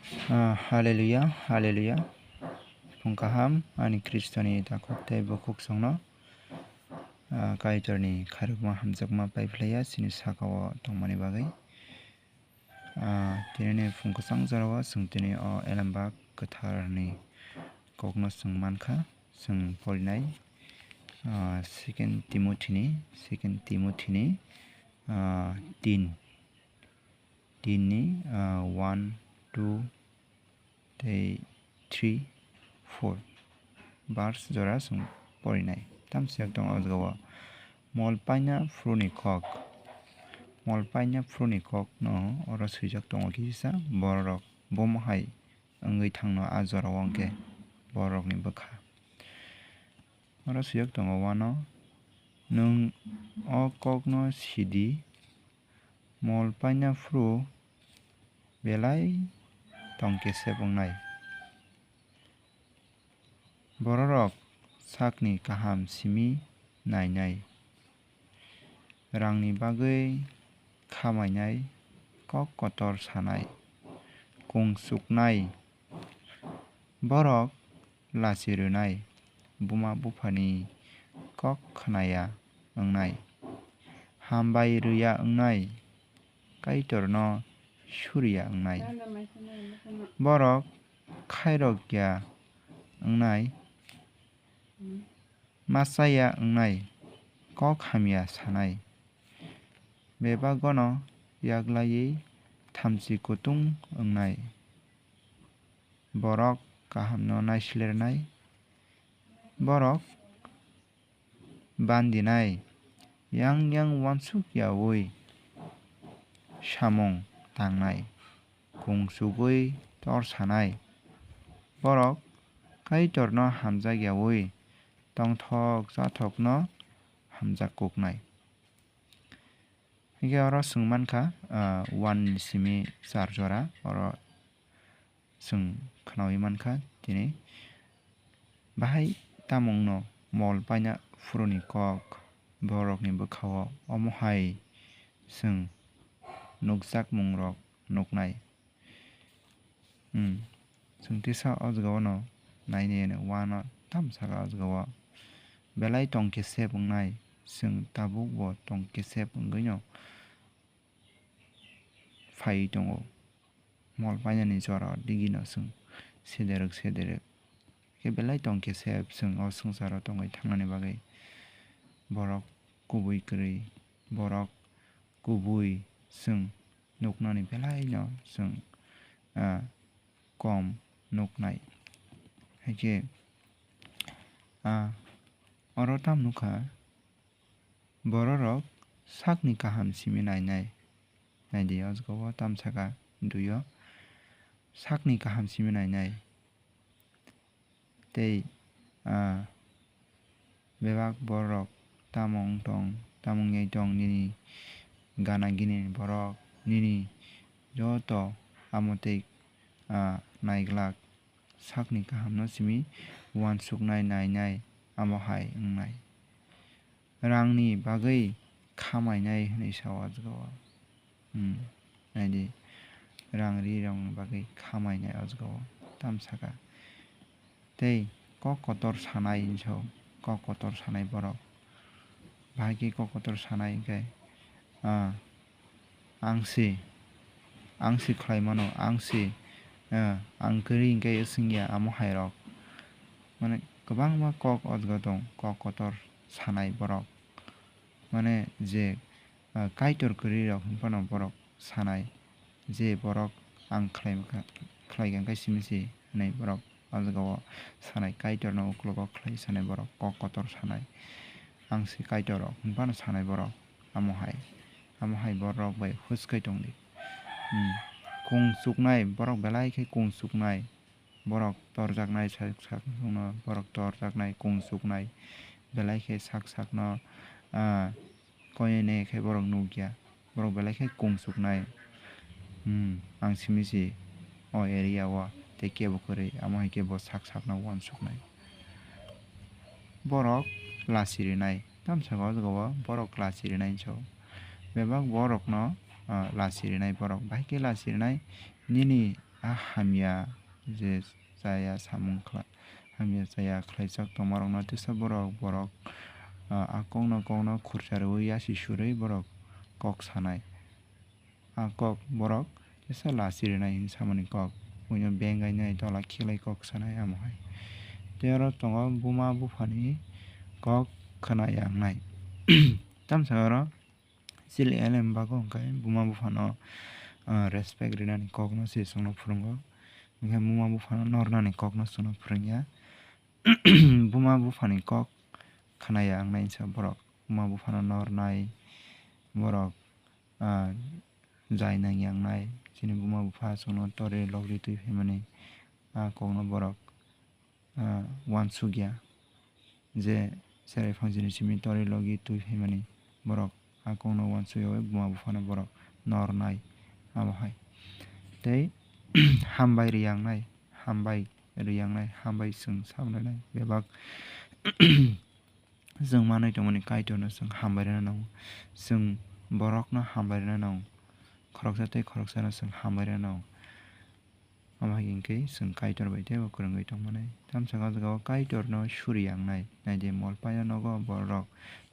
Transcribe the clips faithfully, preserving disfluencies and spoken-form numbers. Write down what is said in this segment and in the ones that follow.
Ah, hallelujah, hallelujah. Phung kaham, ani Khristoni takhuk tei bukhuk songno, ah, Kaitorni khairokma hamjakma paiphlaiya chini sakao tongmani bagwi. Ah, tinini phung kwchang jorao chwng tini o Elembak kwtharni kokno chwng mankha, chwng porinai, ah, Second Timothy ni, Second Timothy ni, ah, tin. Tinni, ah, one, two, tei three, four verse jora chwng porinai. Tamsiyok tongo o jagao. Mol paina phruni kok. Mol paina phruni kokno oro swijak tongo kisa bororok bomo hai wngwi thangno a jorao hwnkhe bororokni bwkha. Oro swijak tongo uano, nwng o kokno sidi, mol paina phuru belai tongkesep wngnai. Bororok sakni kaham simi nainai, rangni bagwi khamainai, kok kotor sanai, kung chuknai, borok lachi rwnai, buma buphani kok khnaya wngnai, hambai rwya wngnai, Kaitorno suriya wngnai. Borok khairokya wngnai, machaya wngnai, kok hamya sanai, bebagono yaglaiwi thamchi kutung wngnai. Borok kahamno naislerwnai, borok bandinai, yang yang uansuk yaui samung tangnai, kung chugui tor sanai, borok Kaitorno hamjak yaui tongthok chathokno hamjak kuknai. Hinkhe oro chwng mankha, ah, one ni simi char jora, oro chwng khnaui mankha tini. Bahai tamungno mol paina phuruni kok borokni bwkhao omo hai chwng nukjakmungrok nuknai. Hmm. Chwng tisa o jagao no nainai, uano tam saka o jagao belai tongkesep wngnai, chwng tabuk bo tongkesep wngwino phaiwi tongo. Mol painani jora digino chwng sederek sederek khe belai tongkesep chwng o swngcharo tongwi thangnani bagwi. Borok kubui kwrwi, borok kubui chwng nuknani belaino chwng, ah, kom nuknai. Haikhe, ah, oro tam nukha, bororok sakni kaham simi nainai. Naidi, o jagao tam saka duio, sakni kaham simi nainai. Tei, ah, bebak borok tamo wng tong, tamo wngwi tong nini gana gini borok, nini joto amo tei, ah, naiglak sakni kahamno simi uansuknai nainai amo hai wngnai. Rangni bagwi khamainai hwnwi sao o jagao. Hmm, naidi, rang ri rokni bagwi khamainai o jagao tam saka. Tei kok kotor sanai hinwi sao, kok kotor sanai borok. Bahai khe kok kotor sanai hinkhe, ah, ang se, ang se khlai mano, ang se, ah, ang kwrwi hinkhe swngya amo hai rok. Mane kwbangma kok o jagao tong, kok kotor sanai borok. Mane je, ah, Kaitor kwrwi rok hinphano borok sanai, je borok ang khlai kha, khlai kha khe simi se hwnwi borok o jagao sanai, Kaitorno uklogo khlai sanai borok, kok kotor sanai, ang se Kaitor rok hinphano sanai borok, amo hai, amo hai borok bai hwskai tongdi. Hmm. Kung chuknai, borok belai khe kung chuknai. Borok torjaknai sak sakno, borok torjaknai, kung chuknai, belai khe sak sakno, ah, koine khe borok nukya, borok belai khe kung chuknai. Hmm, ang simi se o area o tei kebo kwrwi, amo hai khe bo sak sakno uansuknai. Borok lachi rinai, tam saka o jagao borok lachi rinai hinwi sao. Bebak borokno, ah, lachi rinai borok, bahai khe lachi rinai, nini a hamya je chaya samung khlai, hamya chaya khlaijak tongmarokno tesa borok, borok, ah, a kokno, kokno khursa rwui yasi surui borok kok sanai. A kok borok tesa lachi rinai hinwi samani kok, buino bengainai tola khiklai kok sanai amo hai. Tei oro tongo buma buphani kok khna yangnai. Tamsa oro chili elem bago hwnkhe buma buphano, ah, respect rinani kokno se chwngno phwrwngo. Hwnkhe buma buphano nornani kokno chwngno phwrwngya. Buma buphani kok khna yangnai hinsa borok. Buma buphano nornai borok, ah, jai nang yangnai. Chini buma bupha chwngno tori logri twi phaimani a kokno borok, ah, uansukya je cherai phangsini simi tori logi twi phaimani borok a kokno uansukyaui buma buphano borok nornai abo hai. Tei hambai riyangnai, hambai riyangnai, hambai chwng samlainai bebak. Chwng manwi tongmani Kaitorno chwng hambai rwna nango. Chwng borokno hambai rwna nango. Khoroksa tei khoroksano chwng hambai rwna nango. Amo hai hinkhe chwng Kaitor bai teibo kwrwngwi tongmani. Tamsaka jagao Kaitorno suri yangnai. Naidi, mol paya nogo borok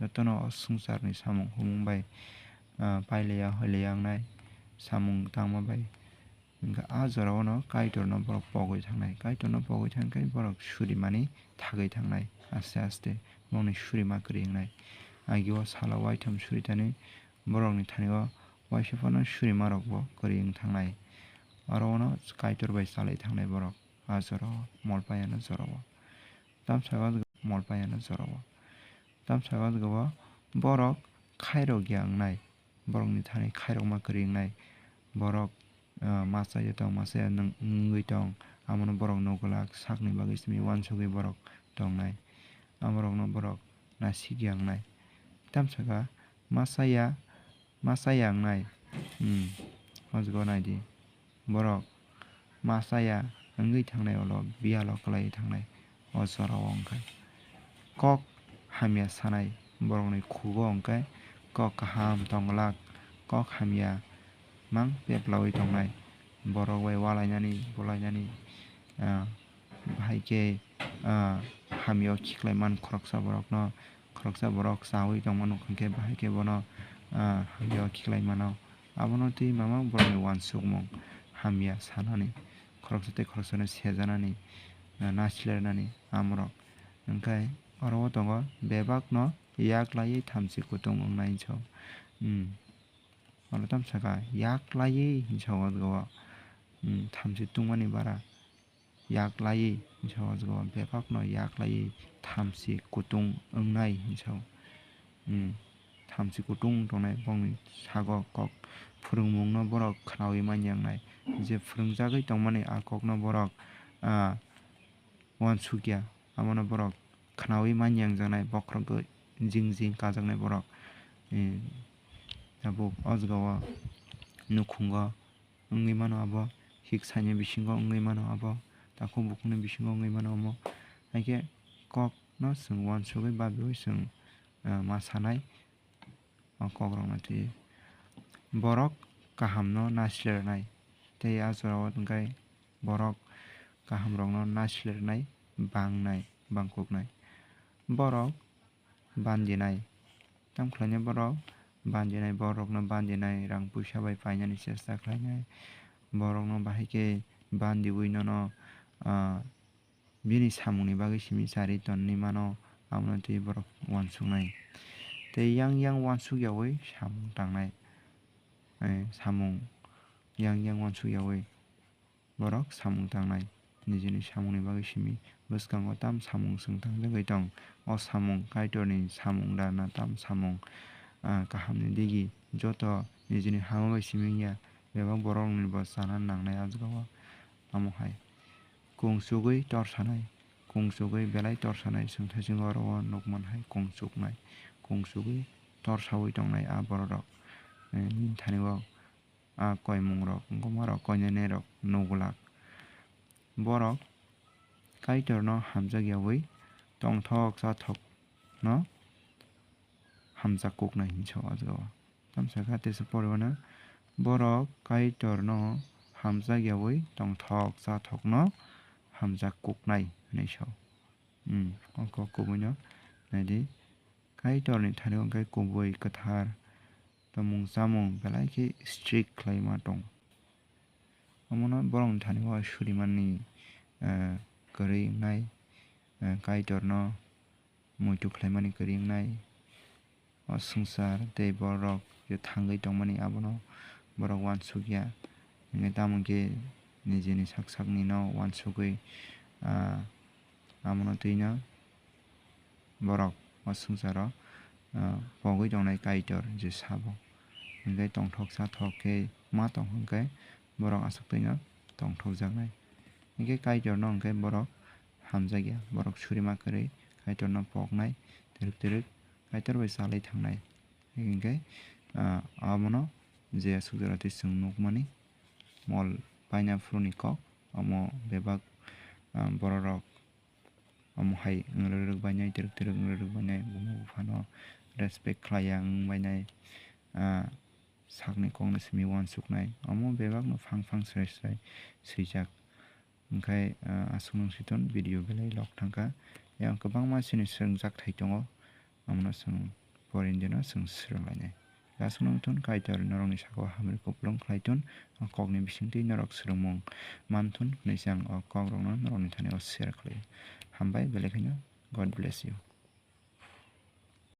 jotono o swngcharni samung humung bai, ah, pailaya hoilaya wngnai, samung tangma bai. Hwnkhe a jorao no Kaitorno borok pogwi thangnai. Kaitorno pogwi thangkhe borok surimani thagwi thangnai, aste aste bongni surima kwrwi wngnai. Agio salo waitham suritani borokni thani o waisa phano surimarokbo kwrwi wng thangnai. Oro no Kaitor bai chalai thangnai borok a jorao, mol payano jorao. Tamsaka mol payano jorao. Tamsaka borok khairok ya wngnai. Borokni thani khairokma kwrwi wngnai. Borok, ah, masa ya tong, masa ya nwng-, wngwi tong, amono borok nukglak, sakni bagwi simi uansugwi borok tongnai. Amorokno borok nasikya wngnai. Tamsaka masa ya, masa ya wngnai. Hmm, o jaga naidi. Borok masa ya wngwi thangnai ulo biyalo kwlaiwi thangnai o jorao wngkha. Kok hamya sanai borokni khugo hwnkhe kok kaham tongglak, kok hamya mang peplaui tongnai. Borok bai walainani, bulainani, ah, bahai khe, ah, hamya o khiklai man khoroksa borokno. Khoroksa borok chaui tongma nukha khe bahai khe bono, ah, hamya o khiklai mano. Abono twi mama borokni uansukmung hamya sanani, khoroksa tei khoroksano sejanani, ah, nasilernani amorok. Hwnkhe oro o tongo bebakno yak laiwi thamchi kutung wngnai hinwi sao. Hmm. Oro tamo saka yak laiwi hinwi sao o jaga o. Hmm, thamchi tungmani bara. Yak laiwi hinwi sao o jaga o, bebakno yak laiwi thamchi kutung wngnai hinwi sao. Hmm, thamchi kutung tongnai bongni sago kok phwrwngmungno borok khnaui manya wngnai. Je phwrwngjagwi tongmani a kokno borok, ah, uansukya, abono borok khnaui manya wngjaknai bokhorok jing jing kajaknai borok. Hmm, tabuk o jaga o nukhungo wngwi mano abo, hik saini bisingo wngwi mano abo, takhuk bukhukni bisingo wngwi mano omo. Haikhe kokno chwng uansugwi babiui chwng, ah, ma sanai o kokrokno twiwi. Borok kahamno nasilernai tei a jorao hwnkhe borok kahamrokno nasilernai, bangnai, bangkuknai. Borok bandinai. Tamo khlainai borok bandinai, borokno bandinai, rang puisa bai painani chesta khlainai. Borokno bahai khe bandiui nono, ah, bini samungni bagwi simi charwi tonni mano, abono twi borok uansuknai. Tei yang yang uansukyaui samung tangnai. Eh, samung yang yang uansukyaui. Borok samung tangnai. Nijini samungni bagwi simi bwskango tam samung chwng tangjagwi tong. O samung Kaitorni samung rana tam samung, ah, kahamni digi joto nijini hama bai simi wngya, bebak boroknibo chana nangnai a jagao. Tamo hai kung chugwi tor sanai, kung chugwi belai tor sanai chwng thaichungo oro o nukman hai kung chuknai, kung chugwi tor saui tongnai a bororok, eh, nini thani o. A koimungrok, wngkukmarok, koinene rok nukglak. Borok Kaitorno hamjakyaui tongthok chathokno hamjak kuknai hinwi sao o jagao. Tamsaka tesa poriwano borok Kaitorno hamjak yaui tongthok chathokno hamjak kuknai hinwi sao. Hmm, o kok kubuino naidi, Kaitorni thani hwnkhe kubui kwthar tongmung chamung belai khe strict khlaima tong. Omono borokni thani o surimani, eh, kwrwi wngnai, eh, Kaitorno muitu khlaimani kwrwi wngnai. O swngchar tei borok je thangwi tongmani abono borok uansukya. Hwnkhe tamo khe nijini sak saknino uansugwi, ah, abono twino borok o swngcharo, ah, pogwi tongnai Kaitor je sabo. Hwnkhe tongthok chathok khe ma tong hwnkhe borok aswk twino tongthokjaknai. Hwnkhe Kaitorno hwnkhe borok hamjakya, borok surima kwrwi Kaitorno poknai, twrwk twrwk Kaitor bai chalai thangnai. Hwnkhe, ah, abono je aswk jora twi chwng nukmani mol paina phuruni kok, omo bebak, ah, bororok omo hai wng rwk rwk bainai, twrwk twrwk wng rwk rwk bainai, buma buphano respect khlaiya wng bainai, ah, sakni kokno simi uansuknai, omo bebakno phang phang srai srai swijak. Hwnkhe, ah, aswk nung siton video belai lok thangkha. Yang kwbangma chini swrwngjak thai tongo, omono chwng porindeno chwng swrwnglainai. Aswk nung thun Kaitor norokni sakao hamri kupulung khlai thun, o kokni bisingtwi norok swrwngmung man thun hwnwi se ang o kokrokno norokni thani o share khlaio. Hambai, belai kheno God bless you.